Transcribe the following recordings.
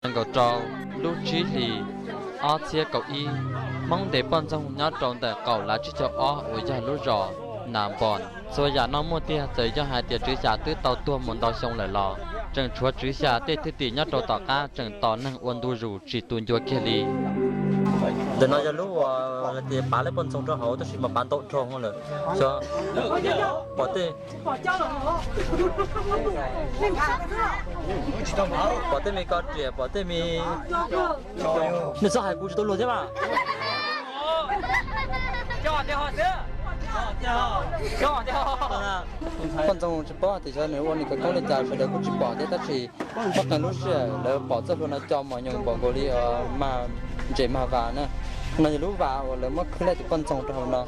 nees nkaum rau lub tsib hlis ob txhiab kaum ib, Hmoob ntes poj ntxoog nyob rau ntawm qaum lav tsib caug ob uas yog lub zos Nas Npos. Txhua yam no muaj tiag, txawm yog hais tias Tswv Xya twb tau tuag mus ntau xyoo lawm los tseem tshuav Tswv Xya tej thwj tim nyob rau tom qab tseem tos neeg ua ntu zus tsis tu ncua kiag li. Ntawm no yog lub uas tias pav lawv poj ntxoog rau hauv tab sis mas pav ntau dhau lawm. Xyov pom tej, pom tej me ko riam, pom tej me, nej txhob hais kuv tsis tau luag thiab mas. Poj ntxoog tsis paub hais tias xyov nws ua nws khawv koob li cas, sawv daws kuj tsis pom thiab tab sis muaj qee lub sij hawm lawv pom txoj hlua no co mos nyoos npaum nkaus li mag ntses mag vas na. No yog lub vas uas lawv muab khwb laij tus poj ntxoog rau hauv no.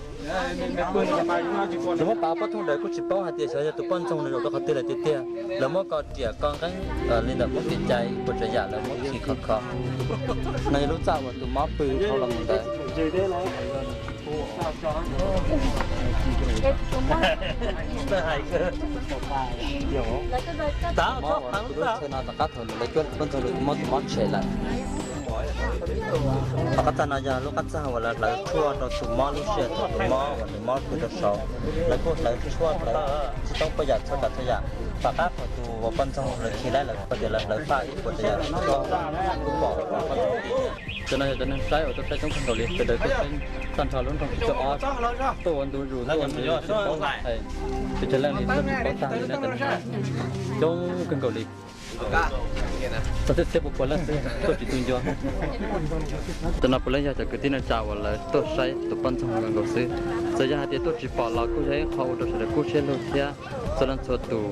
Lawv muab pav pov thooj ntawd kuj tsis paub hais tias xyov yog tus poj ntxoog nws zaum rau qhov twg lawm tiag tiag. Lawv muab ko riam ko nqeeb li ntawm Hmoob kev cai ua tsav yam lawv muab khi khov kho. No yog lub txaj uas tus mob pw dhau los mus ntawd. Mob uas kuv lub chaw no tom qab thaum lawv cuab tus poj ntxoog lawm, tus mob, tus mob tshem lawm. Tom qab txaj no yog lub qab txaj uas lawv hlawv tshuaj rau tus mob lub sij hawm thaum tus mob uas nws mob pw rau saud. Lawv kuj hlawv tshuaj hlawv tsis toob poj yam txhua tsav txhua yam. Tom qab thaum tus uas poj ntxoog lawv khi laij lawm, tias lawv hlawv faj ib puas tsav yam rau kuj pom poj ntxoog. Cov no yog cov neeg saib uas tuaj saib coob kawg nkaus li, sawv daws tuaj saib tag nrho lub nroog tsib caug ob, tuaj ua ntu zus, tuaj ua ntu zus tsis paub hais, pes tsawg leej li tuaj tsis paub tag li na, cov neeg no coob kawg nkaus li. Txog twb txhiab pua pua leej xwb tuaj tsis tu ncua. Cov no puav leej yog cov kwv tij neej tsa uas lawv tuaj saib tus poj ntxoog nkaus xwb. Txawm yog hais tias tuaj tsis pom los kuj yog ib qho ua rau sawv daws kub siab lug thiab txhua leej txhua tus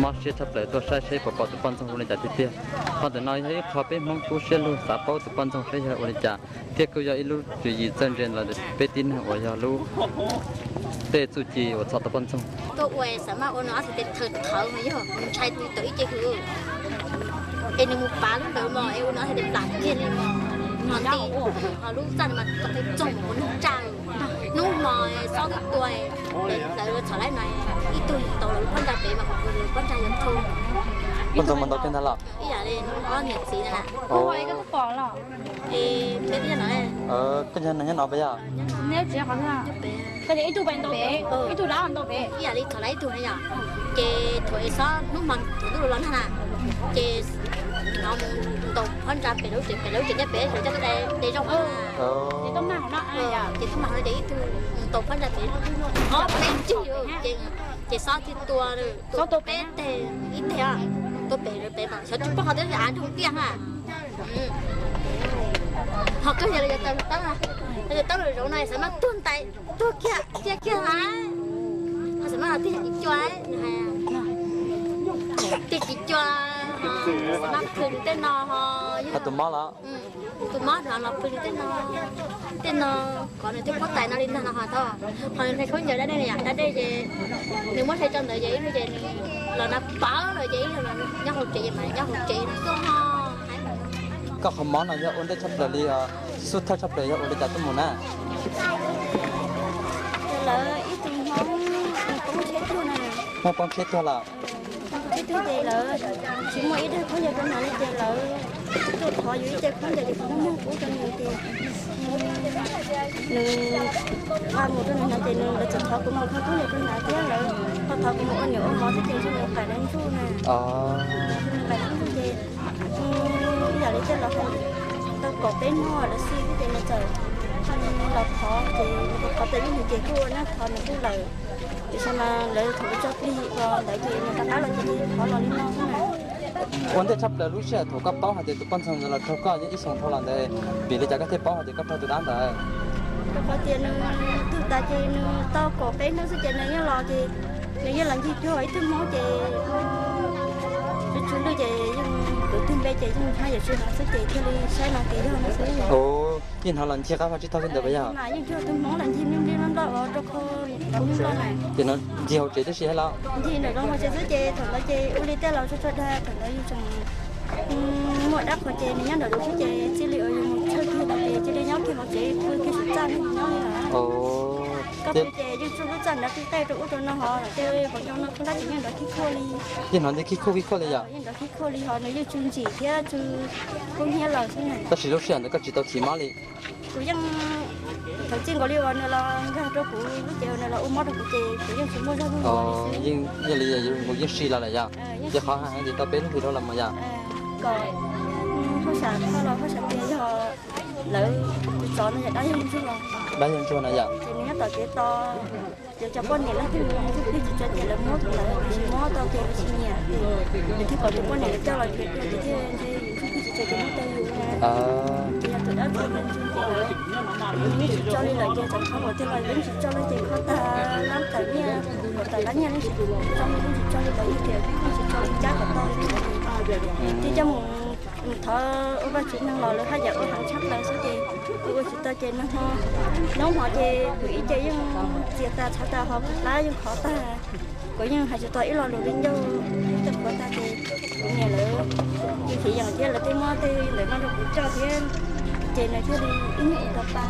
mob siab tshaj plaws tuaj saib seb puas pom tus poj ntxoog zoo li cas tiag tiag. Qhov ntawm no yog ib qho peb Hmoob kub siab lug xav paub tus poj ntxoog saib yog ua li cas, thiab kuj yog ib lub tswv yim txawj ntse los peb tib neeg uas yog lub tej txuj ci uas txhom tau poj ntxoog. Tuaj ua xav mas ua no ob txhais tes thawv thawv mas yog nws ntshai tau ib ce hws, es nws mus pav lub ntawd mas es ua no ob txhais tes plam kiag li mas, ho nti, ho lub txaj mas txog mus ua nug tsa. Hnub hmo xob twb tua, lawv txhom laij no ib tug tau lawv lub phab ntsa pem mas lawv lub phab ntsa yuav thau. Poj ntxoog mas ntau kiag ntag los? Ib yam li ob niam txiv na. Koj yog neeg nyob no puas yog? Ib yam li txhom laij ib tug na yom, ces thaum es xob hnub hmo thaum ntuj los los nag na, ces hnov mus ntaus phab ntsa pem lub tsev, pem lub tsev thiab pem sawv coj tuaj de zoo. Ces hnub hmo no ces ib tug ntaus phab ntsa pem, ob peb ncig, ces xob thiaj tua, tua peb teg, ib teg, tua pem pem mas xyov tsis paub qhov twg av nroog tiaj na. Ho kawg yog li yog taw taub, taw taub lawm zoov no xav mas tuag ntais, tuag kiag kiag kiag lawm. Ho xav mas tiag tsis cua nws hais, tiag tsis cua, xav mas phwj nws tej no ho yog tus mob los, tus mob no los phwj nws tej no, tej no kom nws thiaj puab tais no li ntag no ho tau. Ho nws nthe khaub ncaws dab dej yom, dab dej ces nws muab sai tso ntawd ces ib hnub ces nws los na pawv lawm ces ib hnub nyob hauv tsev ces mas nyob hauv tsev no tuaj ho. Koj qhov mob no yog ua ntej tshaj plaws li, xub thawj tshaj plaws yog ua li cas tuaj mus na? Lawv ib tug Hmoob poob tsheb tuag na. Hmoob poob tsheb tuag los? Tsheb tuag ces lawv tsis muaj ib daig khaub ncaws rau nws li ces lawv tuaj thov yus ib ce khaub ncaws ces kuv muab muag pub rau nws ces nws nqa mus rau nws hnav ces nws, lawv txawm thov kuv mus kho khaub ncaws rau nws thiab lawv ho thov kuv mus ua niam ua mov thiab ces ntshe nws qaim lawv ntsuj na. Nws qaim lawv ntsuj ces ib yam li tej laus hais, tau kaum peb hnub lawm xwb ces nws txawm los thov ces nws kuj thov tau ib hnub ces kuj ua nab thov nws kuj lawm. Tiam sis mas lawv thaum lawv tso plig los ntawd ces nws rov qab los ces thov los li no xwb na. Ua ntej tshaj plaws lub sij hawm thaum koj paub hais tias tus poj ntxoog ntawd los raug koj yeej ib xyoos dhau los ntawd, vim li cas koj thiaj paub hais tias koj raug tus dab ntawd? Rau qhov tias nws tuag tas ces nws tau kaum peb hnub xwb ces nws yeej los ces nws yeej los ncig cuag ib tug Hmoob ces tsw tsw lwj ces yeej tus twg npe ces yeej haj yam tsis hnov xwb ces thiaj li saib no ces yog no xwb. Yeej hnov los ncig qab vaj tsib taug xwb ntawd puas yog? Mas yeej cuag tus Hmoob los ncig nplij nplij nploj nploj ua rau qhov nplij nploj na. Ces no ncig hauv tsev tib si thiab los? Ncig ntawm lub hauv tsev xwb ces thaum ntawd ces ua li tej laus tso tso dag thaum ntawd yus tseem muaj dab qhuas ces nws nyob nram lub xwb ces txij li uas yus mus tshawb kiag no ces cia li nyob kiag hauv tsev pw kiag saum txaj nyob li lawm. Koj pw ces yeej tsuj lub txaj nrov qij qej rau ub rau no hos tej hauv ncoo no khuj lab ces yeej nrov khib khuaj li. Yeej hnov nti khib khuaj khib khuaj li yom? Yeej nrov khib khuaj li hos nws yeej tsuj ntsim thiab tsuj kub hnyiab lawm xwb na. Tab sis lub sij hawm ntawd koj tsis tau chim mob li. Kuv yeej, thaum txij nkaus li uas nws los nkag rau kuv lub cev uas nws los ua mob rau kuv ces kuv yeej tsis muaj zog zuj zus li xwb. Yeej li mus yeej si los lawm yom? Ces qhov hais tias tau peb lub hlis rau los mas yom? Kom hauj sam txhob los hauj sam tias yog lawv tus tsov no yog dab yog ntsuag. Dab yog ntsuag no yom? Ces nws nyob tom kev tos, ces cov poj niam leej twg ntsuj plig tsis tso ces lawv muab lawv, tiam sis muab tau ces lawv tsis nyiam, ces nws thiaj kom cov poj niam lawv coj los nrhiav dua ces thiaj ntshe ntsuj plig tsis tso ces muab tau yus na. Ces yog tus dab ntsuag ces lawv yeej tsis tso li lawm ces txawm qhov uas thiaj los yeej tsis tso li ces kho tag lab tawm nyiaj, tawm lab nyiaj yeej tsis tso li, yeej tsis tso li lawm, yeej tias yeej tsis tso li cab kom tau li. Ces coj mus thov ua Vajtswv neeg los lawv haj yam ua heev tshaj plaws xwb ces kuv ua tsis tau ces nag hmo, hnub hmo ces kuv ib ce yeej txias tas txhav tas hos kuv plab yeej khov tag. Kuv yeej hais tsis tau ib lo lus li ncauj, ib co qhuav tag ces kuv niam lawv, kuv txiv yeem thiab lawv tej muab tej ntawm no rau kuv coj thiab, ces nws thiaj li ib nyuag ua tau pa,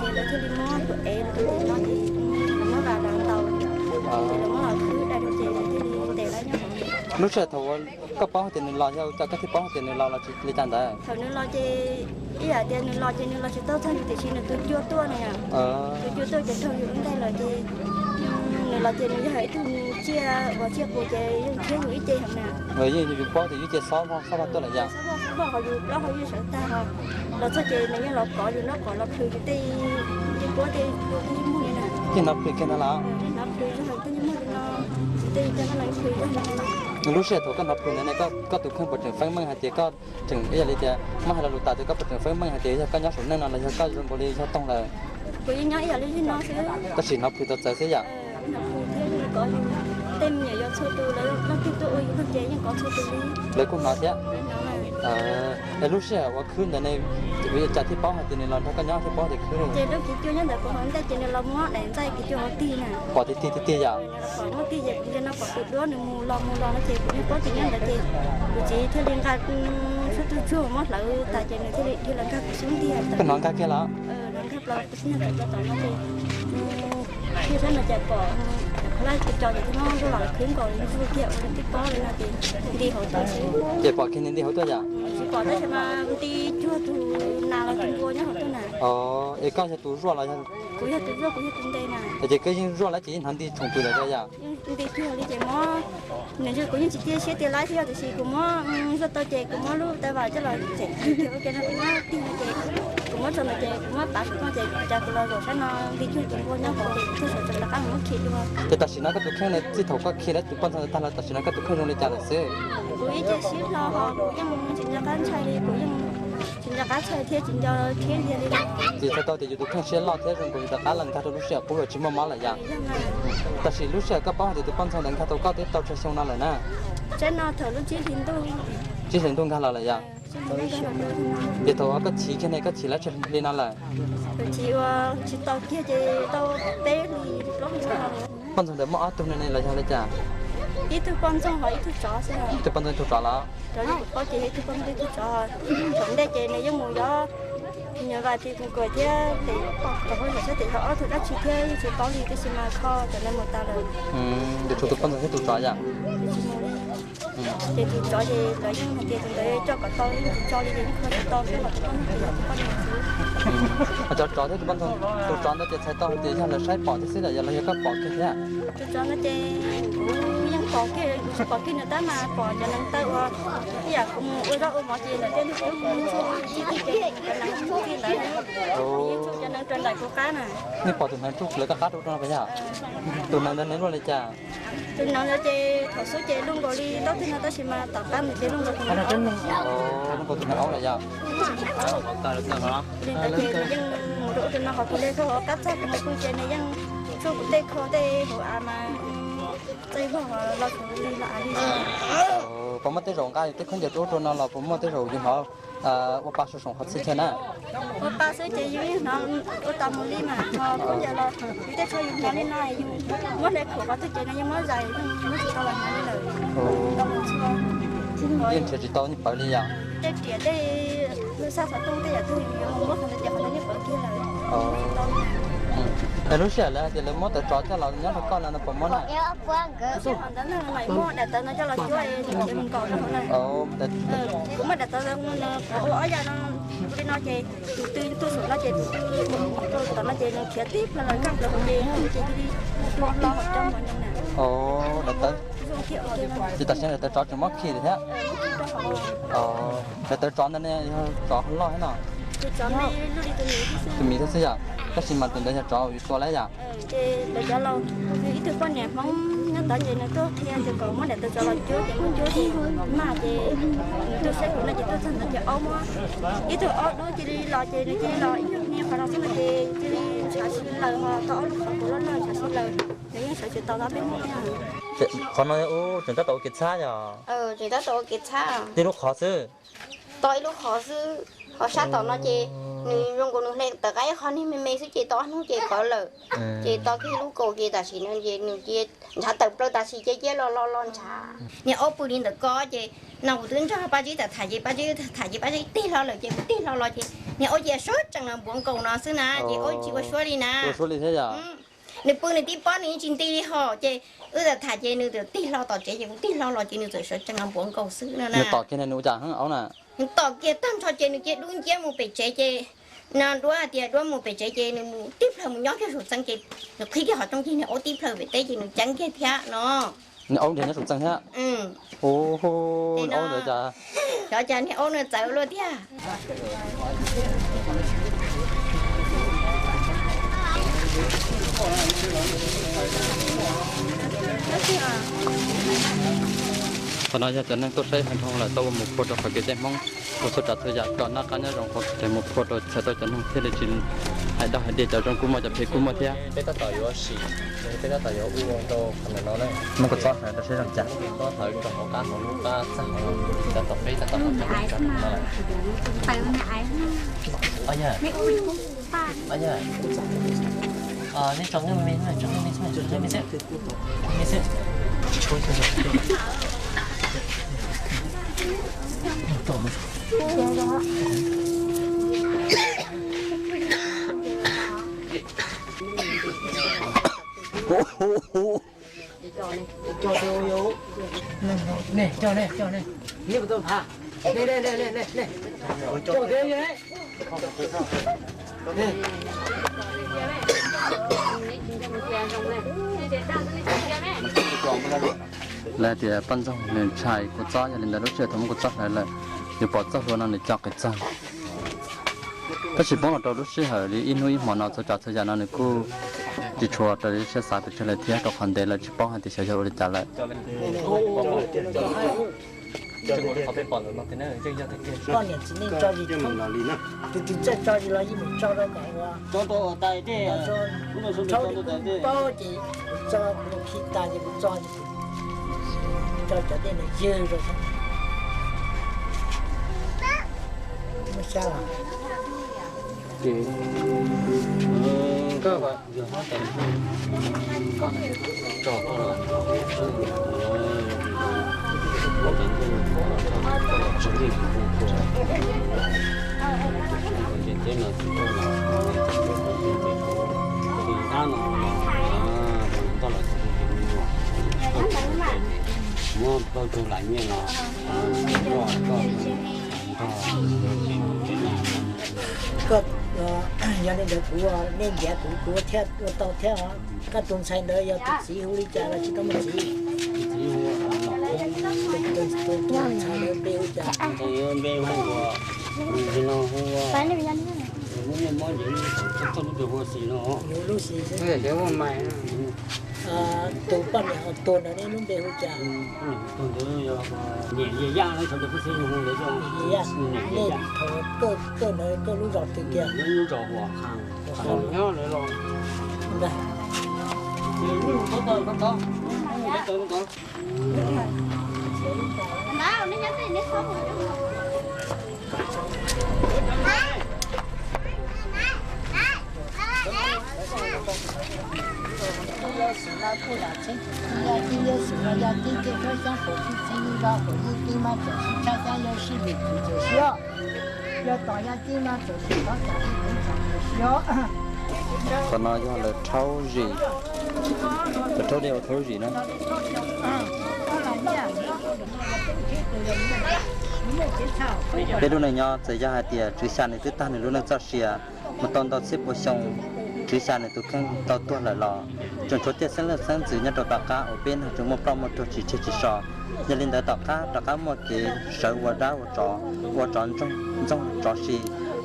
ces lawv thiaj li muab kuv ev los rau tim no ces lawv muab vas los ntaus, ces lawv muab los khwb dai rau ces lawv thiaj li ntes lawv nyob hauv. Lub sij hawm thaum uas koj paub hais tias nws los yog ua cas koj thiaj paub hais tias nws los los tsis li cas ntawd? Thaum nws los ces ib yam tias nws los ces nws los tsis tau txog yus tiam sis nws tus cua tuaj na yom. Tus cua tuaj ces raug yus lub ntaub lawm ces nws los ces nws yog ib tug tsiaj uas tsiaj qus ces yeej khiav yus ib ce heev na. Yeej yus paub tias yus ib ce xob vog xob vog tuaj lawm yom. Xob vog xob vog hos yus plaub hau yeej sawv tag hos los txog ces nws yeej los kov yus nraub qaum los plhws yus tej, tej puab tej, tej ntsej muag li na. Yeej hnov plhws kiag ntag los? Hnov plhws zog tej ntsej muag li no, yus tej, tej no los plhws zog li no. Lub sij hawm thaum koj hnov plhws ntawd ne, koj tus kheej puas tseem feeb meej hais tias koj tseem ib yam li tias muab hais lo lus tas tias koj puas tseem feeb meej hais tias yog koj nyob saum neej no los yog koj zoo nkaus li yog toog lawm? Kuv yeej nyob ib yam li yog no xwb. Tab sis hnov plhws tau txawv xwb yom? Hnov plhws thiab kov yus, tej me nyuam yaus txhua tus lawv leej twg tuaj ua yus txog ces yeej kov txhua tus li. Lawv kuj hnov thiab. Es lub sij hawm uas khwb ntawd ne, ua cas thiaj paub hais tias nws los nrog koj nyob thiaj paub tias khwb? Ces lub kiv cua nyob ntawm kuv hauv ntej ces nws los muab daim ntxaij kiv cua hauv tig na. Pom tiag tiag tiag tiag yom? Pom muaj tig ces kuv ntsia no pom tus duab nws mus los mus los no ces kuv yeej paub tias nyob ntawd ces kuv txiv thiaj li nqa suab tug tsuag muab hlawv tas ces nws thiaj li dhia los nkag kuv xub ntiag. Koj hnov nkag kiag los? Nkag plaws kuv xub ntiag tom no ces thiaj saib no ces pom cov khaub hlab cov cov ces thiaj muab zuaj los khwb nkaus li zuaj kiag ua li twb paub li no ces nti hauv tuaj xwb. Ces pom kiag nws nti hauv tuaj yom? Tsis pom tab sis mas nti cuag tus nas los tus npua nyob hauv tuaj na. Es koj yog tus zuaj los yog? Kuv yog tus zuaj, kuv yog tus nti na. Ces koj yeej zuaj lawm ces yeej hnov nti tshoom pw lawm yom? Nti cuag li ces muab, nws ntshe kuv yeej tsis cia siab tias lawv thiab tiam sis kuv muab zuaj tau ces kuv muab lub taw vam coj los tseem tig ua ke no kuv muab tig no ces kuv muab tso ntawd ces kuv muab pav saum no ces cas kuv los zaum sab no nti cuag tus npua nyob hauv ces kuv thiaj sawv tsees rov qab mus muab khi dua. Ces tam sim no koj tus kheej no txij thaum koj khi lawm tus poj ntxoog ntawd tag los tam sim no koj tus kheej zoo li cas lawm xwb? Kuv ib ce sib hlo hos kuv yeej tsis nco qab ntshai li, kuv yeej tsis nco qab ntshai thiab tsis nco thiab li. Ces txhais tau tias yus tus kheej siab loj thiab zoo nkaus li rov qab los nkag rau lub sij hawm qub los tsis muaj mob lawm yom? Tam sim lub sij hawm koj paub hais tias tus poj ntxoog ntawd nkag tau koj twb tau tsawg xyoo no lawm na? Tsaib no thaum lub tsib hlis ntuj. Tsib hlis ntuj nkag los lawm yom? Ces thaum koj chim kiag ne koj chim lawm tsawg hli no lawm? Thaum chim uas tsis tau kiag ces tau peb hlis plaub hlis no. Poj ntxoog ntawd muaj ob tug no ne los yog li cas? Ib tug poj ntxoog hos ib tug tsov xwb. Ib tug poj ntxoog ib tug tsov los? Raws li kuv paub ces yog ib tug poj ntxoog ib tug tsov. Thaum ntej ces nws yeej mus yos nyuam vais pis kuv kuam thiab pem pom tau hauj lwm sab tim yog ob tug dab tsi thiab yeej tsis paub li tab sis mas kho cov neeg mus tas lawm. Yuav tshuav tus poj ntxoog thiab tus tsov yom? Ces tus tsov ces lawv yeej hais tias tus ntawd coj kom tau yeej tsis tso li ces yeej kho tsis tau thiab los tus poj ntxoog ces yog tus poj ntxoog xwb. Cov tsov thiab tus poj ntxoog, tus tsov ntawd ces txhais tau hais tias yog lawv saib pom thiab xwb los yog koj pom kiag thiab? Tus tsov ntawd ces kuv yeej pom kiag, kuv tsis pom kiag nws tab mas pom cov neev taw uas ib yam kuv mus ua zaub ua mov ces lawv tej ntug kuv mus ntsuj txij twg ces cov neev ntsuj txij ntawd, yeej ntsuj cov neev rau nraim kuv qab na. Nej pom tus neev ntsuj lawv koj qab rau rau no yog? Tus neev ntawd nws luaj li cas? Tus neev ntawd ces thaum xub ces luaj nkaus li ntaub twg no tab sis mas tom qab nws ces luaj nkaus tus neev aub. Luaj nkaus tus neev aub lawm yog? Li ntawd ces nws yeej mus rau ub rau no hos kuv li thaum qab txog kuv mus pw ces nws yeej tshuab kuv tej kho tej hauv av mas txaij vog los kuv li los av li. Puas muaj tej zaum nqa yus tej khaub ncaws rau ub rau no los puas muaj tej zaum yus hnov ua pa saum saum qhov txhia chaw na? Ua pa xwb ces yus yeej hnov ua tas mus li mas ho khaub ncaws los yus tej tsho yus hnov li no yus muab hle khuam qhov twg ces nws yeej muab zais yeej muab tsis tau los hnov li lawm. Yeej nrhiav tsis tau yeej pawv li yom? Tej riam tej lub xab xov tooj tej yam twg yus yuav mus muab qhov ntawd ces qhov ntawd yeej pawv kiag lawm. Es lub sij hawm lawv hais tias lawv muab tawv tsov coj los nyob rau koj no, no puas muaj na? Ntawd na, muab daim tawv no coj los cuab, kuv muab daim tawv ua ob yam no, li no ces tus twg tuaj saum no ces tus twg mus rau tom no ces nws khiav tib plaws los kaj plaws hauv ces ces cia li hlo hlo hauv cov mos nyoos na. Daim tawv, ces tam sim no daim tawv tsov tseem muab khi thiab. Daim tawv tsov ntawd ne yog tsov loj thiab no? Tus miv thiab xwb yom, tab sis mas tus ntawd yog tsov yus tua lawm yom? Ces lawv cov laus, nws ib tug poj niam Hmoob nyob tod ces nws tuaj qhia tias kom muab daim tawv tsov los cuab ces muab cuab ces maj ces nws tuaj saib kuv no ces tuaj txog ntawd ces aub muab ib tug aub dub cia li los ces nws cia li los ib nyuag niag qhov no xwb no ces cia li ntshav si laws ho tau ob lub qhov kuv loj loj ntshav si laws, nws yeej sawv tsis tau tau peb hnub thiab. Qhov no ub tseem tab tom ua kev txhab yom? Tseem tab tom ua kev txhab. Ib lub qhov xwb. Tau ib lub qhov xwb, ho sab tom no ces nws zoo nkaus nws hle tawv qab ib qho niag me me xwb ces tau ob hnub ces pawv lawm. Ces tau kiag lub kaus ces tam sim no ces nws cia ntshav tawm plaws tam sim ces cia los los los ntshav. Niag aub pw li ntawm ko ces no kuv twb nrog Paj Tsib tham tham ces Paj Tsib tham ces Paj Tsib tig hlo lawm ces kuv tig hlo los ces niag aub cia suab tsees los npuav nkaus no xwb na ces aub tsis ua suab li na. Nws pw nws tib pob nws yeej tsis nti li hos ces wb tham tham ces nws tig hlo tom tsev ces kuv tig hlo los ces nws txawm sawv tsees los npuav nkaus xwb no na. Nws tom kiag tag nrho ces nws cia dub nciab mus pem tsev ces no duab hais tias duab mus pem tsev ces nws mus tib plaws mus nyob kiag saum txee ces nws qhib kiag qhov rooj ces niag aub tib plaws pem teb ces nws ceeb kiag thiab no. Niag aub nrog nyob saum txee thiab. Hu, niag aub ntawd cas, xyov cas niag aub no txawv luaj tiag. Qhov no yog cov neeg tuaj saib hais dhau lawm tau ua mus phua rau qhov kev cai Hmoob, ua txhua tsav txhua yam kom noj qab nyob zoo, mus phua rau txhais tau cov neeg thiaj li tsis hais dog hais dig, cov zoo kuj muaj cov phem kuj muaj thiab. Peb tab tom yuav sim, peb tab tom yuav ua rau qhov ntawm no na. Muab kua txob hlawv rau saib zoo cas. Kua txob hlawv rau hauv qab hauv lub qab txaj hauv, cov tom peb tab tom hauv cov no. Yog, nej tso neb me, tso neb me xwb, tso neb me xwb. Lawv tias poj ntxoog nws ntshai kua txob, yog li ntawd lub sij hawm thaum muab kua txob hlawv lawm, nws pom txoj hlua no nws co qiv txog. Tab sis poob los rau lub sij hawm li ib hnub ib hmo no txhua tsav txhua yam no nws kuj tsis tshua raws li siab xav pes tsawg lawm thiab, rau qhov ntev lawm tsis paub hais tias xyov yog ua li cas lawm. Poj niam txiv neej tso zis, tus twg txawj tso zis los yeej mus tso rau kom ua, tso rau tais tej, tso rau tais tej, paub ces kuv tso, kuv khi tas ces kuv tso, tso cov tej ntawd ywg rau xwb. Muaj xyab los? Ces koj Muab plaub caug lam nyiaj no. Koj, yog li ntawd kuv, nej ntiav kuv, kuv thiaj ua tau thiab os. Koj tus ntxhais ntawd yog tus txiv hu li cas los tsis tau muaj txiv? Tus ntxhais ntawd npe hu cas? Tus poj niam ho tuag ntawd ne lub npe hu cas? Niam Yaj, nej thaum tuaj ntawd koj lub zos twg tiag? Yog xwm no kuj yog txheeb, yog tib yog xwm no yog tib tej khaub xyoob kuv tib txheeb ib lo kuv ib tib mas txawm sib tshab xyab yog sib lwm kuv txawm siab. Yog tom yog tib mas txawm sib tov txawm ib kuv txawm kuv siab. Qhov no yog lawv rhaub zim, lawv rhaub dej ua rhaub zim na. Peb lub neej nyob txawm yog hais tias Tswv Xya nws twb tag nws lub neej txoj sia mus tau ntau txhiab pua xyoo, Tswv Xya nws tus kheej tau tuag lawm los tseem tshuav tej xeeb leej xeeb ntxwv nyob rau tom qab uas peb neeg tseem muaj ploj muaj tuag tsis tseg tsis so. Yog li ntawd tom qab rov qab muaj kev sawv ua dab ua tsov, ua tsov ntxoog tsov si,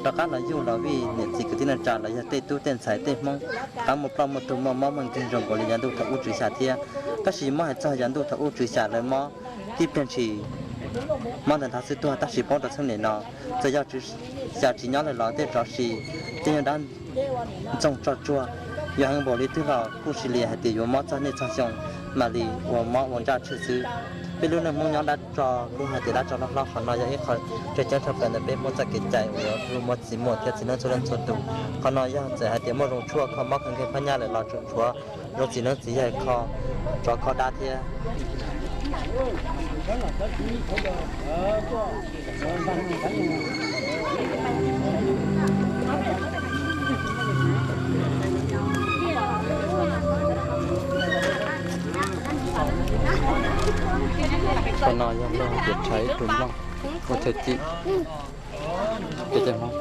rov qab los yug los vij niam txiv kwv tij neej tsa los yog tej tub tej ntxhais tej Hmoob, rov qab muaj ploj muaj tuag muaj mob muaj nkeeg zoo nkaus li yav ntuj thaum ub Tswv Xya thiab. Tab sis muab hais txog yav ntuj thaum ub Tswv Xya lawv mob tib pliag ntshis, mob ntawd nthav xwb tuag tab sis paub rau txheej niam no, txawm yog Tswv Xya tsis nyob lawm los tej tsov si, tej nyuag dab ntxoog tsog tsuag, yuav heev npaum li twg los kuj sis li hais tias yuav mob txog niaj txog xyoo mam li ua mob ua ntsaj tshwj xwb. Peb lub neej Hmoob nyob dab tsov, kuj hais tias dab tsov loj hlob, qhov no yog ib qho tseem ceeb tshaj plaws ntawm peb Hmoob txoj kev cai uas yuav muaj txiv muaj thiab txiv neej txhua leej txhua tus. Qhov no yog txawm hais tias muaj zoo tshuaj kho mob kho nkeeg phab nyaj lawm los tseem tshuav zoo txiv neej txiv yaig kho tsov kho dab thiab. Qhov no yog lawv hais tias rhais ib tug nplooj ua chaw cim. Ces Hmoob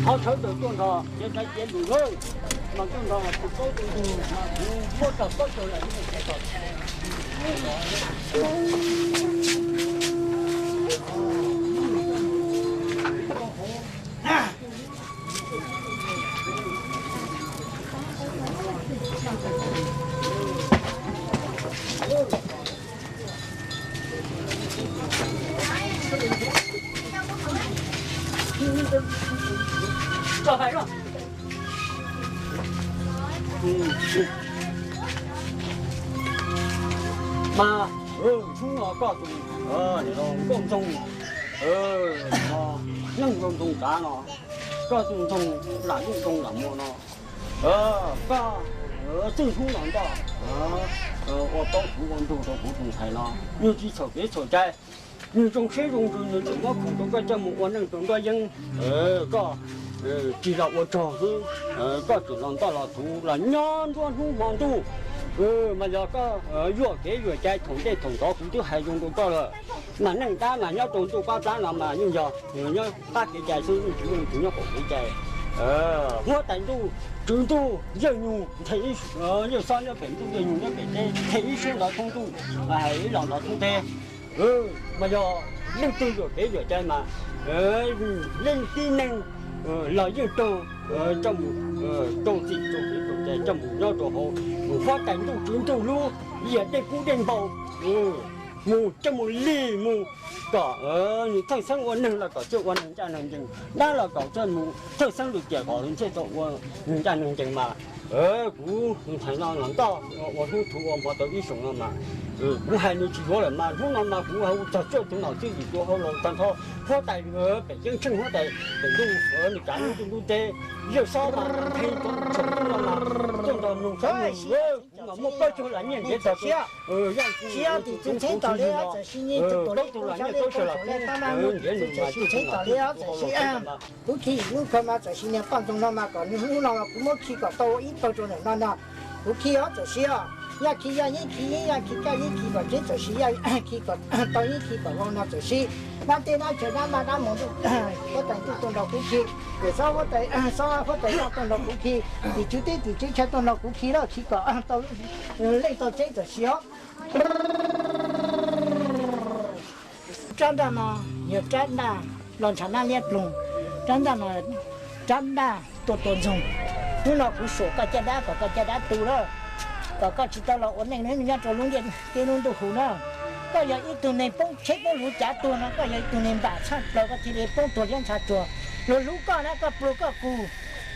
qhov tshawb tawm tuaj nrho, cev txhais cev lus lawm, mas tuaj nrho tus paub tus ntug mas kuv muab txog plaub caug yam li tus txhais tos. Mas hnub no koj tus nkauj ntxoog, neej zoo ntxoog kav no, koj tus ntxoog lam ntuj ntxoog lam muag no, koj txij hnub no ntoj ua plaub huv ua ntug rau kuv tus ntxhais no, nws tsis txhaum kev txhaum cai, nws zoo siab zoo ntsws, nws tseem muab khoom rau koj coj mus ua neej rau nruab yeeb. Koj tsis los ua rog xwb, koj tseem los ntoj los thuv los nyob nruab hnub hmo ntuj. Mas yog koj yuam kev yuam cai thaum ntej thaum ntxov kuv twb hais zoo rau koj lawm. Mas neej dab mas nyob rau ntuj qab plab no mas yeej yog nyob qab kev cai xwb, yeej tsis muaj leej twg nyob qaum kev cai. Huab tais ntuj, tswv ntuj, yawg nyuj, yawg xob nyob pem ntuj, yawg nyuj nyob pem teb, nthe ib suab ntov thoob ntuj, hais ib los ntov thoob teb. Mas yog leej twg yuam kev yuam cai mas leej tib neeg los yeej raug coj mus rau txim rau kev rau cai, coj mus nyob rau hauv huab tais ntuj tswv ntuj lub yias dej kub dej npau, mus coj mus lig mus kom nws thawj xeeb ua neeg los kom thiaj ua neeg ncaj neeg ncees, dab los kom thiaj mus thawj xeeb lwm tiam kom thiaj tau ua neeg ncaj neeg ncees mas. Kuv ntxhais no los ntoj ua hnub thuv ua hmo tau ib xyoos no mas, kuv hais nws tsis yuav lawm mas hnub no mas kuv hais ua txog cuaj tus nom tswv yim tus hauj laus tag nrho, huab tais pem ceeb tsheej, huab tais pem ntuj, nws kav ntuj lub teb, yawg xob mas nthe tau tsaum hnub no mas tuaj nrog mloog saib nws, kuv mas muaj plaub caug las nyiaj ntiav tag siab. Siab tim txheeb txheeb tau li, txawm sis nyiaj tus tuam li plaub caug las nyiaj tau sawv los ntiav nws mas txawm sis txheeb tau li, txawm sis kuv khi lub kho mas txawm sis niag poj ntxoog no mas kom nws hnub no los kuv muab khi kom tau ib tog rau ntawm no no. Kuv khi os txawm sis os, yog khi yog yeeb khi yeeb, yog khi kaj yeeb khi kom ceeb, txawm sis yog khi kom tau yeeb khi kom vau no txawm sis dab teb dab chaw dab maj dab moos ntuj, huab tais ntuj tuaj nrog kuv khi, yawm xob huab tais, xob huab tais noj tuaj nrog kuv khi, tim tswv teb tim tswv chaw tuaj nrog kuv khi los khi kom tau leej tau tseeb txawm sis os. Rab ntaj no yog rab ntaj los ntshav nab liab ploog, rab ntaj no rab ntaj tuaj tua ntxoog. Hnub no kuv suam koj caj dab kom koj caj dab tu lawm, kom koj tsis tau los ua neej nyob rau lub ntiaj teb lub ntuj hu na. Koj yog ib tug neeg poob tsheb poob luv cav tuag no, koj yog ib tug neeg npam tshaj plaws koj thiaj li poob tuag liab ntshav tuag. Luag hlub koj na koj pluag koj kus,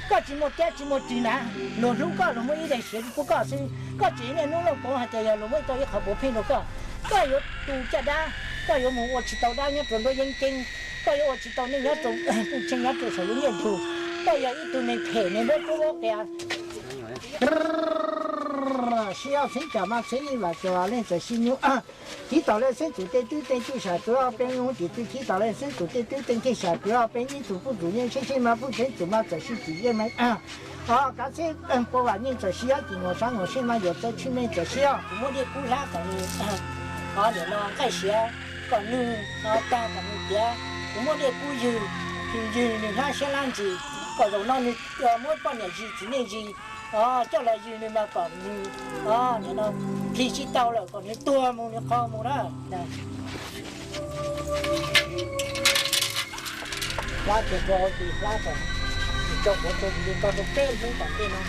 koj tsis muaj tiab tsis muaj ris na, luag hlub koj luag muab ib daim siav pub koj xwb. Koj tseem niaj hnub looj poov hais tias yog luag muab tau ib qho puav pheej rau koj, koj yuav tu caj dab, koj yuav mus ua tsis tau dab nyob rau nruab yeeb ceeb, koj yuav ua tsis tau neej nyob rau tub tsheej nyob rau saum lub ntiaj teb, koj yog ib tug neeg phem neeg npab rub ob qias. Sib ob xeeb tsam mas xeeb ib vam tso leej txawm sib nyuj. Chiv tom leej xeeb txum tej twb teej cuj sam twv ob peb nyuj tim tw chiv tom leej xeeb txum tej twb teej ceg sam twv ob peb nyuj txum puj txum yeej seb seb mas puj xeeb txum mas txawm sib txim yeej me. Os kav xeb pua vam yeej txawm sib ob cim nyuam sab nyuam seb mas yuav txawj tshwj me txawm sib os. Kuv muab dej kub hlab kom nws, os niam no nqaij siav kom nws, os tag kom nws tiav. Kuv muab dej kub ywg, ywg ywg nws hlab siab hlab ntsws kom zaum no nws muab poj niam zis txiv neej zis, os coj los ywg nws mas kom nws, os niam no khi tsis tau lawm kom nws tuag mus nws qhov mus na. Hlab tsuag tsuag hauv tis hlab kom tso quav tso li ko rau peb hnub tom ntej no.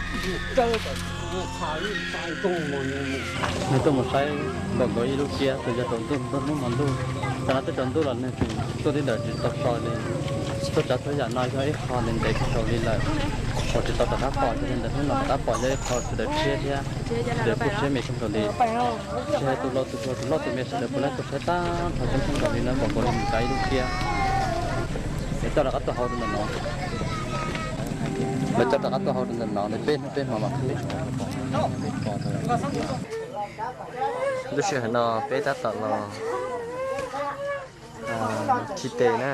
Nws tuaj mus saib npaum nkaus ib lub tiab tus yog tsaus ntuj ntuj hnub hmo ntuj. Tam no twb tsaus ntuj los nws tseem tuaj tib daws tsis tau so li. Tuaj tsav txhua yam no yog ib qho ntev ntev kawg nkaus li lawm uas tsis tau rov qab pom, yog li ntawd hnub no rov qab pom yog ib qho sawv daws rhiab thiab sawv daws kuj rhiab me kawg nkaus li. Tsis hais tus laus tus hluas tus loj tus me sawv daws puav leej tuaj saib tag nrho coob kawg nkaus li na, npaum nkaus li mus kav ib lub tiab. Es coj rov qab tuaj hau rau ntawm no, lawv coj rov qab tuaj hau rau ntawm no, peb hnub peb hmo mas peb tsis pom. Lub sij hawm no peb tab tom los khi tes na,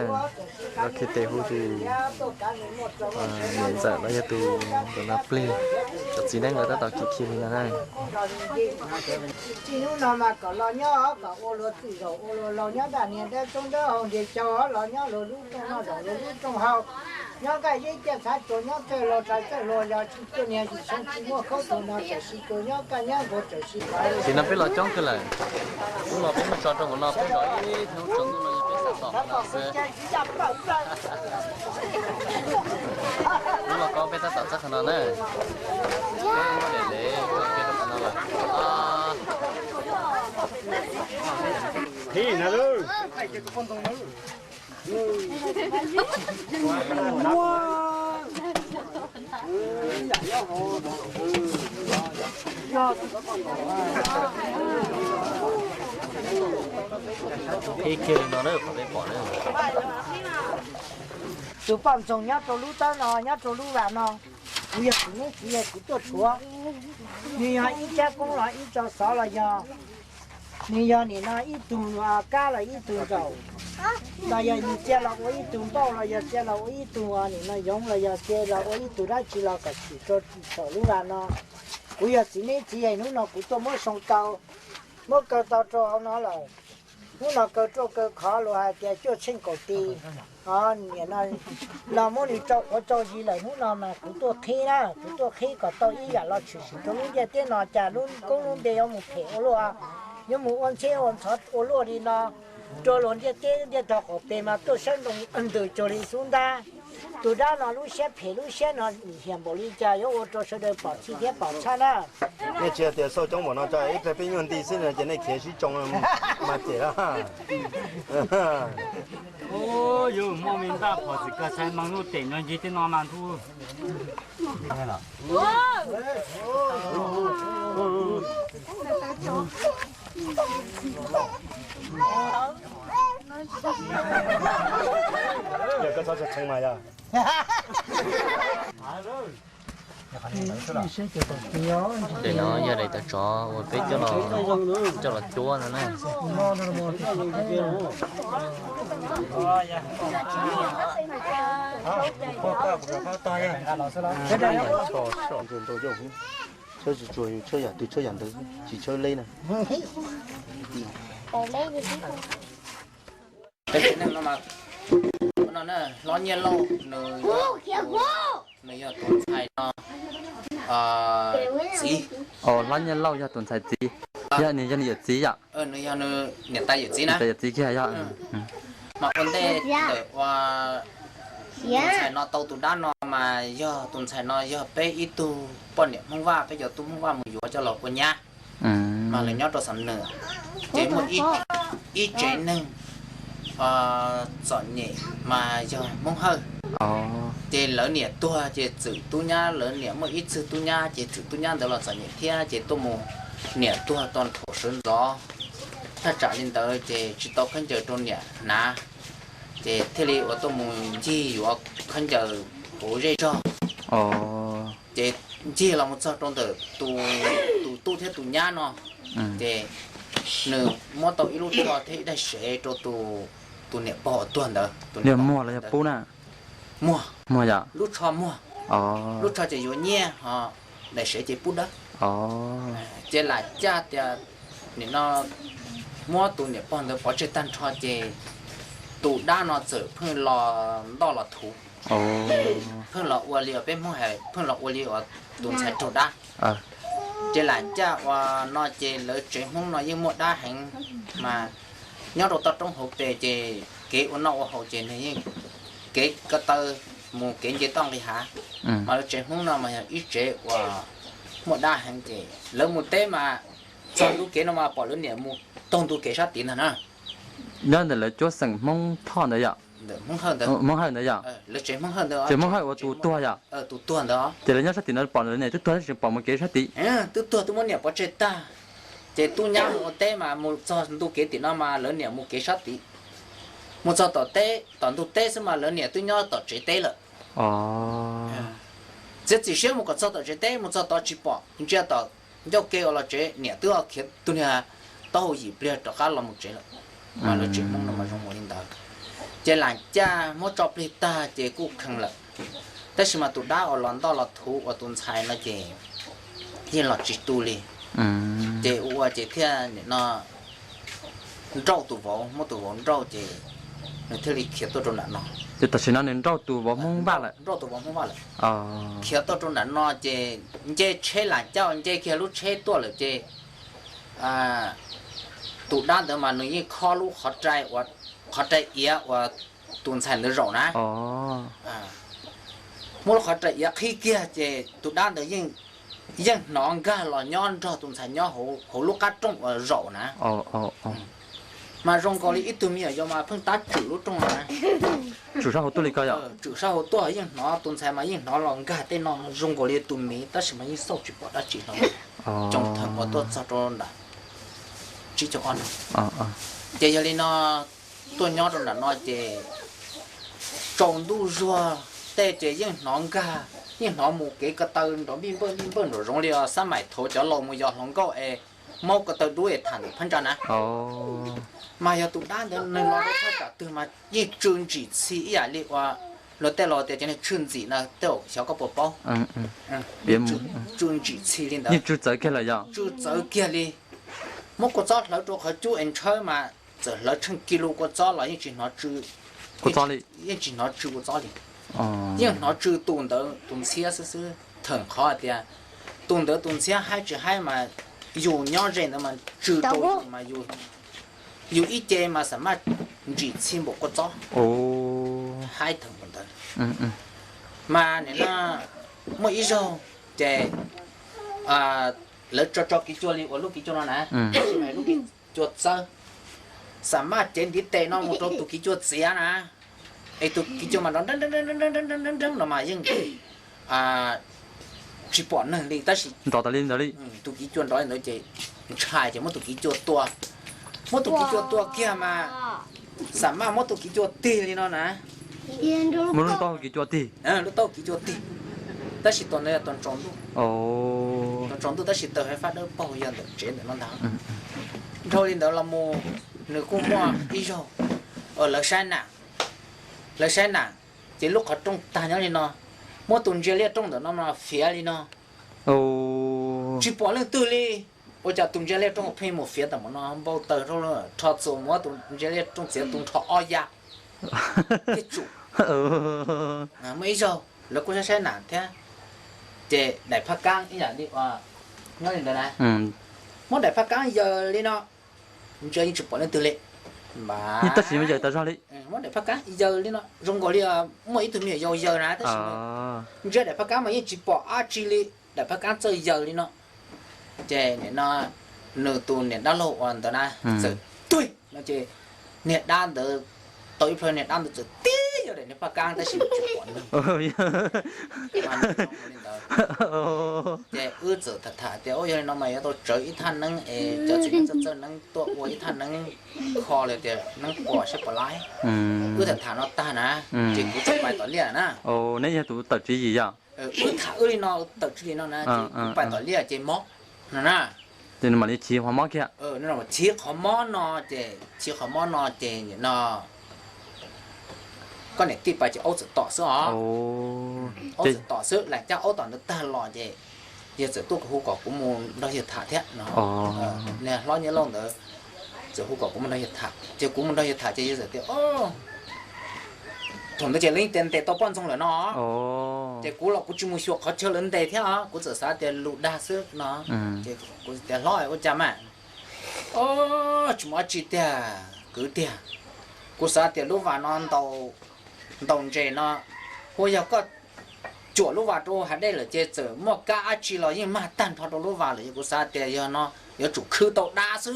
los khi tes hu tus niam ntxawm los yog tus ntawm no plig, cov txiv neej lawv tab tom khi khi li no na. Txij hnub no mas kom los nyob kom ua luag txwj zaum ua luag laug nyob nram niag dab roob dawb hau ntiag caug los nyob luag lub rooj noj zaum luag lub rooj haus, nyob nqaij zeb ciaj txhav tsuas nyob txawj laug txhav txawj hluas yog tsis tuaj niag yim xyoo tsis muaj khaub tus no txawm sis tsuas nyob kaj nyob nquag txawm sis. Txiv no peb los coob kawg lawm, hnub no peb muab tso rau hauv no peb zov ib hnub tsaus ntuj no yog peb tab tom qhov no xwb. Hnub no ko peb tab tom txog qhov no na, peb muab daim lev tso kiag rau qhov no lawm. Ib kiag li no na, qhov peb pom na. Tus poj ntxoog nyob rau lub tawb no, nyob rau lub vas no, kuv yog kuv neb txiv yog kuv tuaj tshuav. Nws yog ib tsab koob los ib tso xov los yog, nws yog nim no ib tug kab los ib tug nkaum, los yog nws cia los ua ib tug npauj los yog cia los ua ib tug nim no yoov los yog cia los ua ib tug dab tsi los kom tshwm rau saum lub vas no. Kuv yog txiv neb txiv yog hnub no kuv tuaj muab soo tau, muab kaw tau rau hauv no lawm. Hnub no kaw ruaj kaw khov luag hais tias cuaj tsheej kaum tis, nim no los muab nws rau qhuav rau zis lawm. Hnub no mas kuv tuaj qhib na, kuv tuaj qhib kom tau ib yam los tshwm sim rau lub ntiaj teb no, cas lub koob lub npe yuav mus phem ua luaj, yuav mus ua ntxheb ua ntxhov ua luaj li no. Rau luag ntiaj teb ntiaj tog qaum pem mas tuaj saib ntoo ntws cuag li xub ntab. Tus dab no lub siab phem lub siab no lim hiam npaum li cas yuav ua rau sawv daws pom txhij thiab pom txhab na. Nej tsis hais tias xauj coob npaum no tso, ib pliag peb nyuag nti xwb no ces nej khiav sib tsoo mas cem lawm. Yuav muaj me ntaj phom txwm kawg txhais mas lub tem no ncig tej no mas ntuj. Yog koj txhob tshee mas yog. Ces no yog daim tawv tsov uas peb coj los, coj los cuab no na. Tshaj tsuag, tshaj yam twg tshaj yam ntawd, tsis tshaj leb na. Peb tsev neeg no mas, no na, hlob Nyiaj Lauj nws, nws yog tus ntxhais no txiv. Os, hlob Nyiaj Lauj yog tus ntxhais txiv, yog nws yog nws yawm txiv yom? Nws yog nws niam tais yawm txiv na. Niam tais yawm txiv kiag yog. Mas ua ntej ntawm ua tus ntxhais no tau tus dab no mas yog tus ntxhais no yog peb ib tug poj niam Hmoob Vaj, peb cov tub Hmoob Vaj mus yuav coj los ua nyab. Mas lawv nyob rau Xam Nws, ces muaj ib tsev neeg txom nyem mas yog Hmoob Hawj. Ces lawv niam tuag ces txwm tub nyab, lawv niam muaj ib txwg tub nyab ces txwm tub nyab ntawd los txom nyem thiab ces tuaj mus niam tuag tau thaum sawv ntxov. Thaj tsam li ntawd ces tsis tau khaub ncaws rau niam hnav, ces thiaj li ua tuaj mus ncig yuav khaub ncaws hauv zej zog. Ces ncig los mus txog rau ntawm tus tub thiab tus nyab no, ces nws muab tau ib lub tsho thiab ib daim sev rau tus niam pog uas tuag ntawd. Tus niam muag los yog pub na? Muag. Muag yom? Lub tsho muag. Lub tsho ces yuav nyiaj ho daim sev ces pub dawb. Ces lam caj tias nim no muab tus niam pog ntawd pov tseg tag nrho ces tus dab no txawm pheej los ntoj los thuv, pheej los ua li uas peb Hmoob hais, pheej los ua li uas tus ntxhais raug dab. Ces lam caj ua no ces lawv tsev Hmoob no yeej muaj dab heev, mas nyob rau toj roob hauv pes ces kev ua noj ua haus ces nws yeej kev ko taw mus kev nce toj nqis hav. Mas lawv tsev Hmoob no mas yog ib tsev uas muaj dab heev ces lawv mus teb mas txog ntu kev no mas pom lawv niam mus taug ntu kev sab tid ntag na. Nyob ntawm lawv cuab xeem Hmoob Thoj ntawd yom? Hmoob Hawj ntawd yom? Tsev Hmoob Hawj ua tus tuag yom? Tus tuag ntawd. Ces lawv nyob sab tim no pom lawv niam twb tuag tab sis pom mus kev sab tid. Twb tuag twb muab niam pov tseg tag, ces tub nyab mus ua teb mas mus txog ntu kev tim no mas lawv niam mus kev sab tid. Mus txog tom teb, tom ntug teb xwb mas lawv niam twb nyob tom tsev teb lawm. Txiav txim siab mus kom txog tom tsev teb, mus txog tod tsis pom, ntsia tom ncauj ke uas los tsev, niam twb khiav tus niag taub hau yim pliag rov qab los mus tsev lawm. Mas lawv tsev Hmoob no mas zoo mus li ntawd. Ces lam caj muab tso plig tag ces kuj kheev lawm. Tab sis mas tus dab uas los ntoj los thuv uas tus ntxhais no ces yeej los tsis tu li. Ces ua ua ces thiaj nim no nrauj tus vauv, muab tus vauv nrauj ces nws thiaj li khiav tuaj rau nram no. Ces tam sim no nws nrauj tus vauv Hmoob Vaj lawm. Nrauj tus vauv Hmoob Vaj lawm. Khiav tuaj rau nram no ces nce tsheb lam caj, nce kiag lub tsheb tuaj lawm ces tus dab ntawd mas nws yeej khob lub qhov rai iav uas tus ntxhais ntawd zaum na. Muab lub qhov rai iav qhib kiag ces tus dab ntawd yeej hnov nkag los nyob nrog tus ntxhais nyob hauv lub qab rooj uas zaum na. Mas zoo nkaus li ib tug me nyuam yaus mas pheej tab tswm lub rooj no na. Tswm sab hauv tuaj li ko yom? Tswm sab hauv tuaj yeej hnov tus ntxhais mas yeej hnov los nkag tej no zoo nkaus li tus miv tab sis mas yeej xauj tsis pom dab tsi no. Coo theem uas tuaj txog rau nram tsib caug ob no. Ces yog li no tuaj nyob rau nram no ces tsaus ntuj zuag tej ces yeej hnov nkag, yeej hnov mus kev ko taw nrov npij npawj npij npawj nrov zoov li xab maim thaud cov laus mus yos hluas nkauj es maub ko taw dub es tham ntawm phab ntsa na. Mas yog tus dab ntawd nws los rau thaj tsam twg mas yeej tsw ntsim txhi ib yam li uas luag tej laus tias cov niag tsw ntxim na, tej zaum xyov koj puas paub. Tsw ntsim txhi li ntawd. Tsw txawv kiag li. Muab kua txob hlawv rau qhov cub es ntshawb mas txawm hlawv tsheej ki lus kua txob los yeej tsis hnov tsw kua txob li. Yeej hnov tsw tus ntawd tus ntxhiab xwb xwb. Theem qhov hais tias tus ntawd tus ntxhiab haib tsis haib mas yus nyob ze ntawd mas tsw rau yus mas yus ib ce mas xam maj ntsim txhi npaum kua txob. Haib theem ntawd. Mas nim no muaj ib zaug ces lawv tso tso kiv cua li uas lub kiv cua no na, lub kiv cua txawb, xam maj cev ntiv tes no mus rau tus kiv cua txiav na, es tus kiv cua mas nrov nreeb nreeb no mas yeej tsis pom neeg li tab sis nrov tas li ntawd li. Tus kiv cua nrov li ntawd ces ntshai ces muab tus kiv cua tua. Muab tus kiv cua tua kiag mas xam maj muab tus kiv cua tig li no na. Muab lub taub hau kiv cua tig. Lub taub hau kiv cua tig. Tab sis tus ntawd yog tus tsaus ntuj. Tus tsaus ntuj tab sis taws hais fab dawb paug yog ntawm tsev ntawm no ntag. Dhau li ntawd los mus nws kuj muaj ib zaug lawv saib nam, lawv saib nam, ces lub qhov rooj tag nyob li no, muab tus ntsia liaj rooj ntawm no no fiav li no, tsis pom leej twg li. Ua cas tus ntsia liaj rooj pheej mus fiav tam mus no npau taws rho txuas muab tus ntsia liaj rooj txiav tu nrho ob ya thiab tsum. Muaj ib zaug lawv kuj saib saib nam thiab, ces daim phaj kab ib yam li nyob li ntawd na, muab daim phaj kab yaws li no, ntsia yeej tsis pom leej twg li. Tab sis yaws tas zog li. Muab daim phaj kab yaws li no zoo nkaus li muaj ib tug me nyuam yaus yaws na tab sis ntsia daim phaj kab mas yeej tsis pom dab tsi li, daim phaj kab txawj yaws li no. Ces nim no nws tus niam dab laug uas ntawd na txawm tuag no ces niag dab ntawd tau ib plhaw niag dab ntawd txawm tib yog daim niag phaj kab tab sis tsis pom neeg. Ces wb txawm tham tham tias ua yog li no mas yuav tau tsawv ib thaj neeb es cov txiv neeb txawj txawj neeb tuaj ua ib thaj neeb kho li tias neeb quas saib puas laib. Wb tham tham no tag na, ces kuv txawm pais tom liaj na. Neb yog tus tawm tswv yim yom? Wb tham wb li no tawm tswv yim no na, ces kuv pais tom liaj ces mob no na. Ces nws mam li chiv qhov mob kiag. Chiv qhov mob no ces, chiv qhov mob no ces nim no koj niam tij pas ces aub txawm tom xwb os. Aub txawm tom xwb, lam cab aub tom ntawd tag los ces yawg txawm tuaj hu kom kuv mus nrog yawg tham thiab no. Niag hlob Nyiaj Lauj ntawd txawm hu kom kuv mus nrog yawg tham, ces kuv mus nrog yawg tham ces yawg txawm tias, thaum ntawd ces lawv yeej tias ntes tau poj ntxoog lawm no. Ces kuv los kuv tsis mus xyuas qhov chaw lawv ntes thiab os, kuv txawm xav tias lus dag xwb no. Ces kuv tias hlob ua cas mas, tsis muaj dab tsi tiag kwv tiag, kuv xav tias lub vas no ntaus ntses no, ua yog koj cuam lub vas rau hav dej lawm ces txawm muaj kab dab tsi los yeej mag tag nrho rau lub vas lawm, ces kuv xav tias yog no yuav tsum khwv tau dab xwb.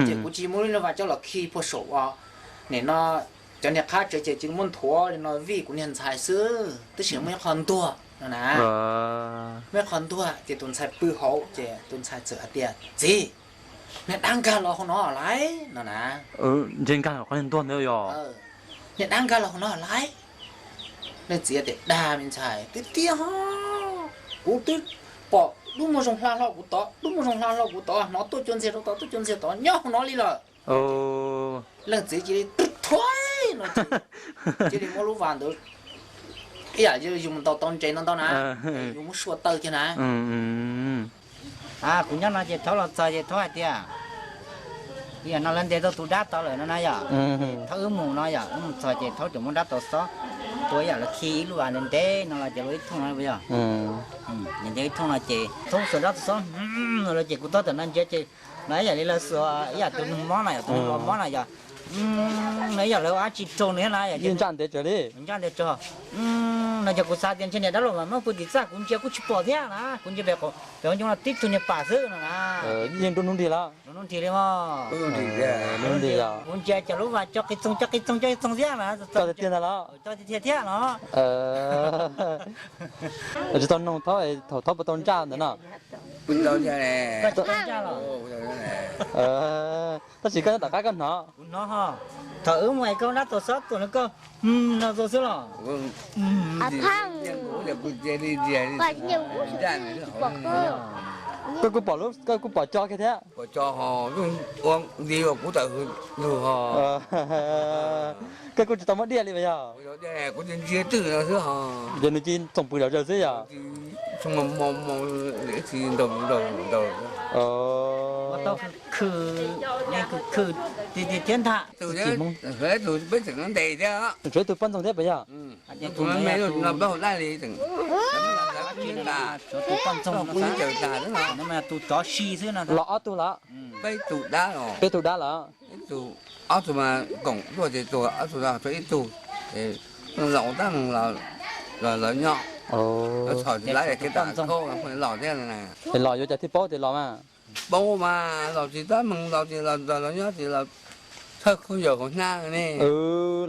Ces kuv tsis muab lub vas coj los khi puag saum ua, nim no cov niag qhab tsev ces cia li muab nthuav li no vij kuv niag ntxhais xwb, tab sis muaj ib qho ntuag no na. Muaj ib qho ntuag ces tus ntxhais pw hauv ces tus ntxhais txawm hais tias, txiv, niag dab nkag los hauv no lawm no na. Ntshe nkag qhov niag ntuag ntawd yog. Niag dab nkag los hauv no lawm. Leej txiv tias, dag me ntxhais, tiag tiag ho, kuv twb pom dub muag zoo hla hlo kuv tod, dub muag zoo hla hlo kuv tod, hnov tuaj cua ntxiag rau tod, tuaj cua ntxiag tod, nyob hauv no li lawm. Leej txiv cia li thuav no ces cia li muab lub vas ntawd ib yam yus mus ntaus tau ntses no ntau na, yus muab sua taw kiag na. Kuv nyob no ces thaub los txog ces thaub hais tias, yam no lawv ntes tau tus dab tod lawm no na yom. Thaub wb mus no yom, wb mus txog ces thaub tseem muab dab tau xob tua ib yam lawv khi ib lub vas ntev ntev no los ces luag ib thooj no yog. Ntev ntev ib thooj no ces thaub xuas dab tau xob no los ces kuv tab tom no ntsia ces no ib yam li lawv xuas ib yam tus neeg mob na yom, tus neeg los mob na yom. No ib yam lawv ua dab tsi rau nws thiab na yom, ntsaj ntev tsawg li. Ntsaj ntev tsawg. No ces kuv xav tias ntshe niag dab laug mas muab pw tim txaj, kuv ntsia kuj tsis pom thiab na, kuv ntsia pem hauv ncoo no tib tug niag pam xwb no na. Yeej nruab hnub nrig lawm. Nruab hnub nrig li mas. Kuv ntsia cov lub vas co qis txoog co qis txoog co qis txoog thiab na. Co tiag tiag ntag los? Co tiag tiag thiab no. Tsis tau noog thaub, thaum thaub puas tau ntsaj ntawd no. Tab sis koj nyob tom qab koj hnov. Kuv hnov ho, thaum wb mus es koj dab tau xob tuaj no koj no xwb los? Koj kuj pom co kiag thiab. Nti kuv tawm lug ho. Koj kuj tsis tau muab diaj li puas yog? Kuv ntsia twj no xwb ho. Ces nws cia li txoom pw zom zaws xwb yog? Tsis ntau ntau ntau. Khw, khw tiag tiag thiab ntag. Tus peb tseem ntes thiab. Tshuav ib tug poj ntxoog thiab puas yog? Tus me me no plaub hau daj li, tus tsov si xwb no. Los ob tug lawm? Peb tug dab los. Peb tug dab lawm. Ib tug, ob tug mas koom tuaj ces tuag, ob tug no tshuav ib tug, laus tab los lawv nyob. Txhom tsis laib kev tam khaub los thiab. Es los yuav cas thiaj paub tias los mas? Paub mas los tsis tab meeg, los tsis los nyob tsis los thawj khaub ncaws hauv hnab ne.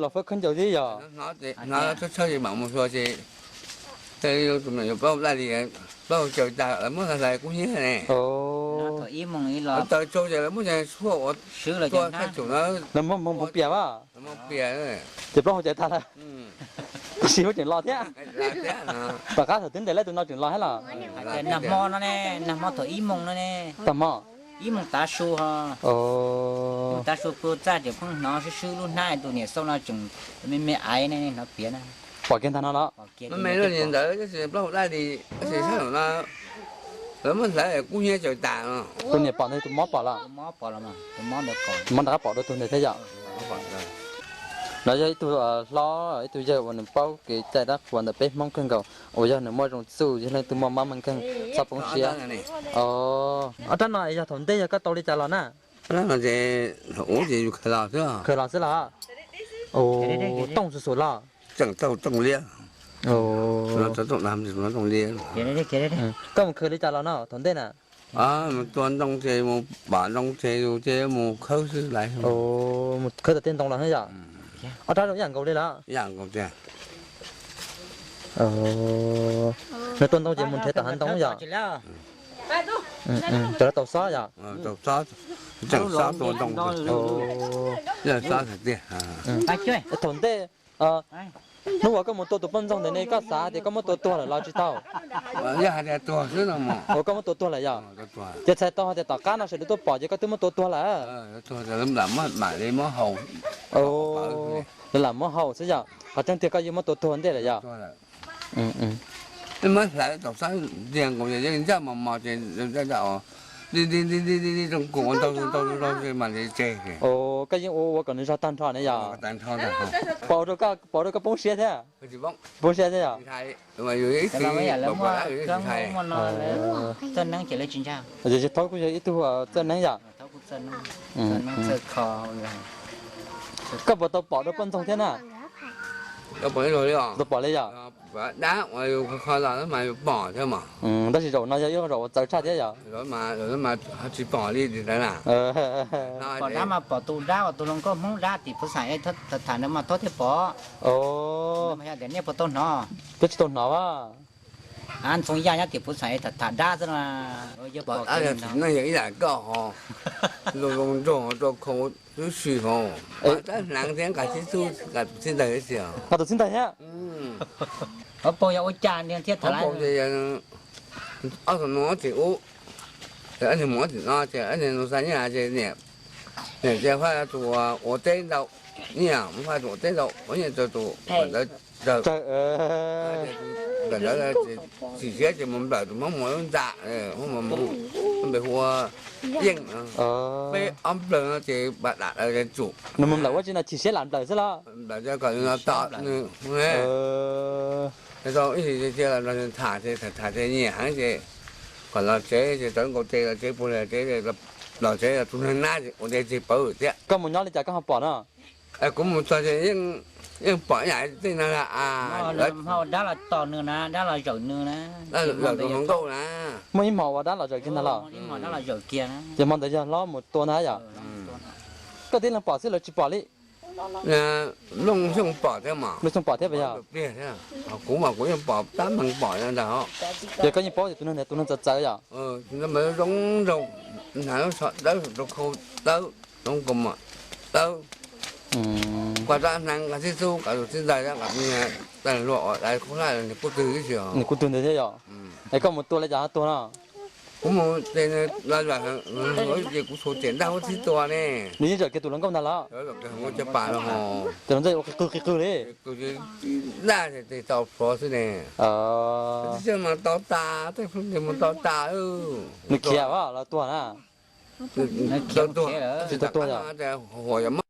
Los fawb khaub ncaws thiab yog? Hnov tshawb tshawb ces mam mus xyuas ces tus me nyuam plaub hau daj li, plaub hau caws tag lawv muab hlais kub hnyiab ne. Taws tsau ces lawv muab tshuaj ua tua thaj tsum na. Lawv muab hmoov pias mas. Pias ces plaub hau caws tag lawm. Tab sis muab tseem los thiab. Tom qab thaum twb ntes laib tus no tseem los thiab los? Nag hmo no ne, nag hmo thaum ib moos no ne. Tag hmo? Ib moos tav su ho. Ib moos tav su pw txaj ces pheej hnov swb swb lub hnab, tus niam xau no tseem me me aiv ne, hnov piav na. Pom kiag ntag no los? Me me lub niag ntawd tab sis plaub hau daj li, tab sis sab no lawv muab hlais kub hnyiab caws tas no. Tus niam pom ntawd tus mob pom los? Tus mob nrog qab pom dua tug ntawd thiab yom? No yog ib tug hlob ib tug yawg uas nws paub kev cai dab qhuas ntawm peb Hmoob kawg nkaus, uas yog nws muaj zoo txuj yog leej twg muaj mob muaj nkeeg txhob poob siab. Ob rab no yog thaum ntej yog koj tau li cas los na? Thaum ub ces yus khaws los xwb. Khaws los xwb los? Tooj xum xum los? Tseem tau tooj liab. Tooj liab. Koj mus khaws li cas los no thaum ntej na? Mus tua ntoo ces mus pam ntoo ces yus ces mus khawb xwb lawm. Mus khawb tom tej ntoo los yom? Ob rab zoo ib yam nkaus li los? Ib yam nkaus tiag. Nws tua ntoo ces mus nrhiav tom hav ntoo yom? Cov no tau xob yom? Tseem xob tua ntoo. Thaum ntej Hnub uas koj mus tua tus poj ntxoog ntawd ne, koj xav tias koj muab tua tuag lawm los tsis tau? Yog hais tias tuag xwb no. Ua koj muab tua tuag lawm yog? Ces txhais tau hais tias tom qab no sawv daws tuaj pom ces koj twb muab tua tuag lawm. Lawv lam muab haus xwb yog? Qhov tseeb tiag koj yeej muab tua tuag ntej lawm yog? Muab hlawv tom sab ntsia nkaus ces yeej ncaj mos mos ces li li li li li zoo nkaus ua ntau ntau ntau mas li tseg. Koj yeej ua ua kom nws zog tag nrho ne yog? Pom rau koj poob siab thiab? Poob siab thiab yog? Txawj neeb ces lawv tsis ntshai. Yog thaub kuj yog ib tug txawj neeb yom? Koj puas tau pom rau poj ntxoog thiab na? Tau pom li yom? Dab uas yus kho los mas yus pom thiab mas. Tab sis zaum no yog ib zaum uas txawv tshaj thiab yom? Tsis pom li ntawd na. Pom dab mas pom tus dab uas tus hluas nkauj Hmoob dab tim Phuv Xam es tham tham ntawd mas thaub thiaj pom. Yog tias nej puas tau hnov? Twb tsis tau hnov a. Ntxoov Yaj nyob tim Phuv Xam es tham tham dab xwb no. Yog ib yam koj ho zoo zoo nraug rau khau xwb si ho. Tab hneev thiab nqa xib xub nqa tus txij ntawd thiab. Nqa tus txij ntawd thiab. Ob paug yog ua cas thiaj tham? Ob tug no tim ub, ob tug mus tim no ces ob tug no xa nyiaj ces niam, niam ces faj tus ua teb ntau, nyiaj muab faj tus ua teb ntau, ua nyiaj rau tus ntawd. Ntawd, ntawd chim siab ces mus nplawm tus Hmoob mus lub ntxa, npe hu ua Yeej, peb ob nplawg no ces pas dam lawv tsum. Nws mus nplawm ua tsi no chim siab lam nplawm xwb los? Nplawm kom nws los tom nws. Tau ib ntsis cia los nrog nws tham ces tham tham ces nyiam heev ces kom los tsev ces tau nkaus ces los tsev puag li tsev, los tsev los tus neeg nab ua ntej tseg pawv thiab. Koj mus nyob li cas koj ho pom no? Kuv mus txog ces yeej pom ib yam tej no, dab los tom nws na, dab los zawm nws na, zawm tus hluas nkauj na. Muaj ib hmo uas dab los zawm kiag ntag los? Ces hmo ntawd yog hlob mus tua ntag yom? Koj tib leeg pom xwb lawv tsis pom li? Looj Xyooj pom thiab mas. Looj Xyooj pom thiab puas yog? Kuv mas kuv yeej pom tab meeg pom ntag. Ces koj yeej paub tias tus neeg ntawd tus neeg txawv txawv yom? Zoo zoo, hnav lub tsho dawb, rau khau dawb, zoo nkaus mas dawb. Kua dab hneev nqa xib xub, nqa tus txij ntawd, nqa me nyuam, tas luag os, dais khaub hlab, nws kuj twg ib si os. Nws kuj twg ntawd thiab yom? Es koj mus tua li cas ho tuag no? Kuv mus ces los ces kuv txhuam tiam ntaj huab txhib tua ne. Nws yeej zawm kiag tus hluas nkauj ntag los? Cov pas no, cov hluas nkauj ua qis qw qis qw li. Ntaj ces tau plhuav xwb ne. Tsis mas tau tas, tej pheej ces mus tau tas. Nws khiav los tuag na? Tsis tau tuag yom?